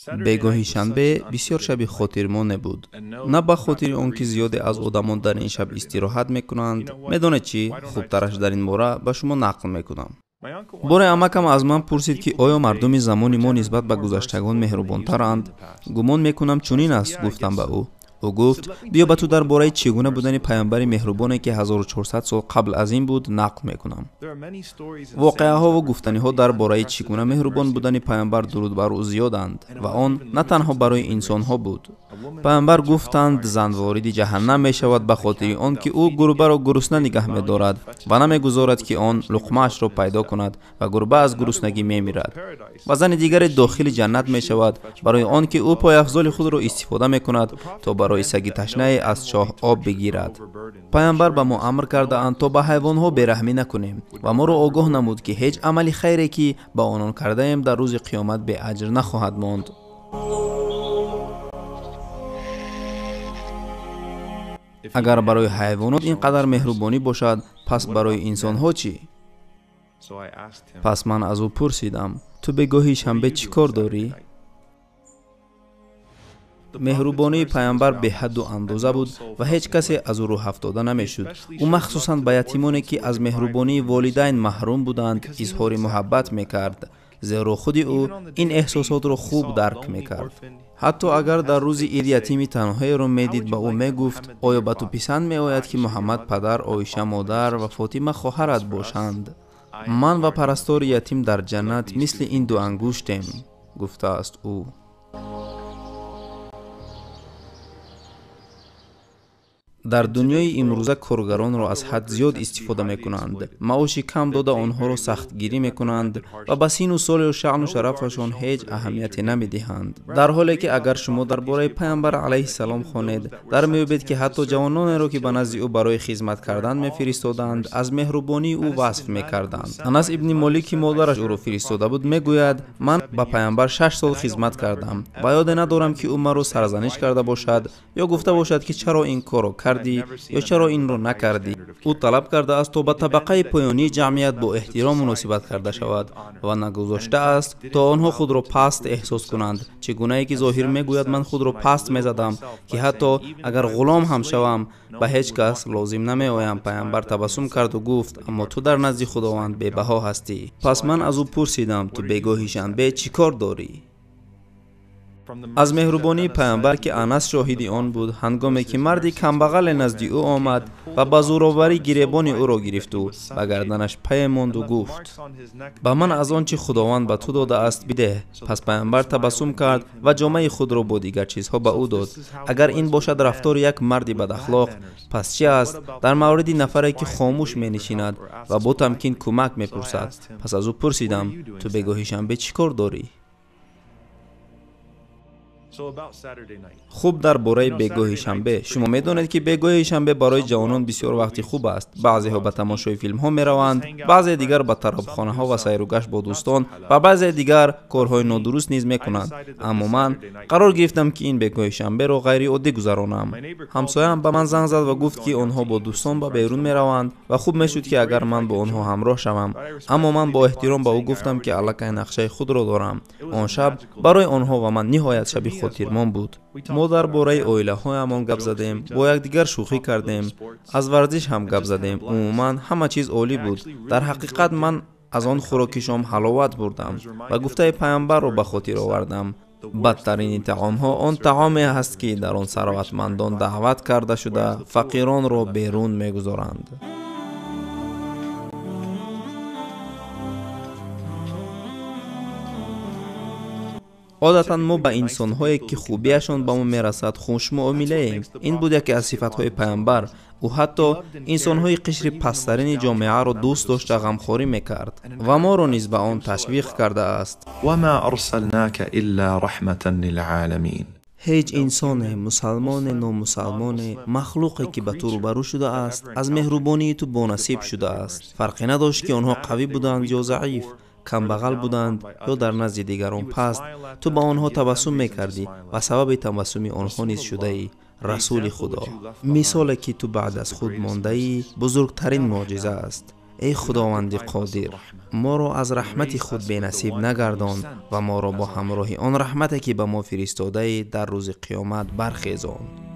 Бегоҳи шанбе бисёр шаби хотирмоне буд. На ба хотири он ки зиёде аз одамон дар ин шаб истироҳат мекунанд. Медонед чӣ? Хубтараш дар ин бора ба шумо нақл мекунам. Боре амакам аз ман пурсид, ки оё мардуми замони мо нисбат ба гузаштагон меҳрубонтаранд? Гумон мекунам чунин аст, гуфтам ба ӯ. Ӯ гуфт: биё ба ту дар бораи чӣ гуна будани паёмбари меҳрубоне, ки 1400 сол қабл аз ин буд, нақл мекунам. Воқеаҳо ва гуфтаниҳо дар бораи чӣ гуна меҳрубон будани паёмбар дуруд бар ӯ зиёданд ва он на танҳо барои инсонҳо буд. Паёмбар гуфтанд: зан вориди ҷаҳаннам мешавад ба хотири он ки ӯ гурбаро гурусна нигаҳ медорад ва намегузорад, ки он луқмаашро пайдо кунад ва гурба аз гуруснагӣ мемирад. Ва зани дигаре дохили ҷаннат мешавад барои он ки ӯ пойафзоли худро истифода мекунад то барои саги ташнае аз чоҳ об бигирад. Паёмбар ба мо амр кардаанд то ба ҳайвонҳо бераҳмӣ накунем ва моро огоҳ намуд, ки ҳеҷ амали хайре, ки ба онон кардаем, дар рӯзи қиёмат беаҷр нахоҳад монд. Агар барои ҳайвонот ин қадар меҳрубонӣ бошад, пас барои инсонҳо чӣ? Пас ман аз ӯ пурсидам: ту бегоҳи шанбе чӣ кор дорӣ? Меҳрубонии паёмбар беҳадду андоза буд ва ҳеҷ касе аз ӯ рӯҳафтода намешуд. Ӯ махсусан ба ятимоне, ки аз меҳрубонии волидайн маҳрум буданд, изҳори муҳаббат мекард, зеро худи ӯ ин эҳсосотро хуб дарк мекард. Ҳатто агар дар рӯзи ид ятими танҳоеро медид, ба ӯ мегуфт: оё ба ту писанд меояд, ки Муҳаммад падар, Оиша модар ва Фотима хоҳарат бошанд? Ман ва парастори ятим дар ҷаннат мисли ин ду ангуштем, гуфтааст ӯ. Дар дунёи имрӯза коргаронро аз ҳад зиёд истифода мекунанд, маоши кам дода онҳоро сахтгирӣ мекунанд ва ба сину солу шаъну шарафашон ҳеҷ аҳамияте намедиҳанд. Дар ҳоле ки агар шумо дар бораи паёмбар алайҳиссалом хонед, дар меёбед, ки ҳатто ҷавононеро, ки ба назди ӯ барои хизмат кардан мефиристоданд, аз меҳрубонии ӯ васф мекарданд. Анас ибни Молик, ки модараш ӯро фиристода буд, мегӯяд: ман ба паёмбар 6 сол хизмат кардам ва ёде надорам, ки ӯ маро сарзаниш карда бошад ё гуфта бошад, ки чаро ин корро кардӣ ё чаро инро накардӣ. Ӯ талаб кардааст, то ба табақаи поёнии ҷамъият бо эҳтиром муносибат карда шавад ва нагузоштааст, то онҳо худро паст эҳсос кунанд. Чӣ гунае ки зоҳир мегӯяд: ман худро паст мезадам, ки ҳатто агар ғулом ҳам шавам, ба ҳеҷ кас лозим намеоям. Паёмбар табассум карду гуфт: аммо ту дар назди Худованд бебаҳо ҳастӣ. Пас ман аз ӯ пурсидам: ту бегоҳи шанбе чӣ кор дорӣ? Аз меҳрубонии паёмбар, ки Анас шоҳиди он буд, ҳангоме ки марди камбағале назди ӯ омад ва ба зӯроварӣ гиребони ӯро гирифту ба гарданаш пае монду гуфт: ба ман аз он чӣ Худованд ба ту додааст бидеҳ. Пас паёмбар табассум кард ва ҷомаи худро бо дигар чизҳо ба ӯ дод. Агар ин бошад рафтори як марди бадахлоқ, пас чӣ аст дар мавриди нафаре, ки хомӯш менишинад ва бо тамкин кӯмак мепурсад? Пас аз ӯ пурсидам: ту бегоҳи шанбе чӣ кор дорӣ? Хуб, дар бораи бегоҳи шанбе. Шумо медонед, ки бегоҳи шанбе барои ҷавонон бисёр вақти хуб аст. Баъзеҳо ба тамошои филмҳо мераванд, баъзе дигар ба тарабхонаҳо ва сайругашт бо дӯстон ва баъзе дигар корҳои нодуруст низ мекунанд. Аммо ман қарор гирифтам, ки ин бегоҳи шанберо ғайриоддӣ гузаронам. Ҳамсояам ба ман занг зад ва гуфт, ки онҳо бо дӯстон ба берун мераванд ва хуб мешуд, ки агар ман бо онҳо ҳамроҳ шавам. Аммо ман бо эҳтиром ба ӯ гуфтам, ки аллакай нақшаи худро дорам. Он шаб барои онҳо ва ман ниҳоят шаби хотирмон буд. Мо дар бораи оилаҳоямон гап задем, бо якдигар шӯхӣ кардем, аз варзиш ҳам гап задем. Умуман ҳама чиз олӣ буд. Дар ҳақиқат ман аз он хӯроки шом ҳаловат бурдам ва гуфтаи паёмбарро ба хотир овардам. Бадтарини таомҳо он таоме ҳаст, ки дар он сарватмандон даъват карда шуда фақиронро берун мегузоранд. Одатан мо ба инсонҳое, ки хубияшон ба мо мерасад, хушмуомилаем. Ин буд яке аз сифатҳои паёмбар. Ӯ ҳатто инсонҳои қишри пасттарини ҷомеаро дӯст дошта ғамхорӣ мекард ва моро низ ба он ташвиқ кардааст. Ҳеҷ инсоне, мусалмоне, номусалмоне, махлуқе, ки ба ту рӯбарӯ шудааст, аз меҳрубонии ту бонасиб шудааст. Фарқе надошт, ки онҳо қавӣ буданд ё заиф, камбағал буданд ё дар назди дигарон паст. Ту ба онҳо табассум мекардӣ ва сабаби табассуми онҳо низ шудаӣ. Расули Худо, мисоле, ки ту баъд аз худ мондаӣ, бузургтарин муъҷиза аст. Эй Худованди Қодир, моро аз раҳмати худ бенасиб нагардон ва моро бо ҳамроҳи он раҳмате, ки ба мо фиристодаӣ, дар рӯзи қиёмат бархезон.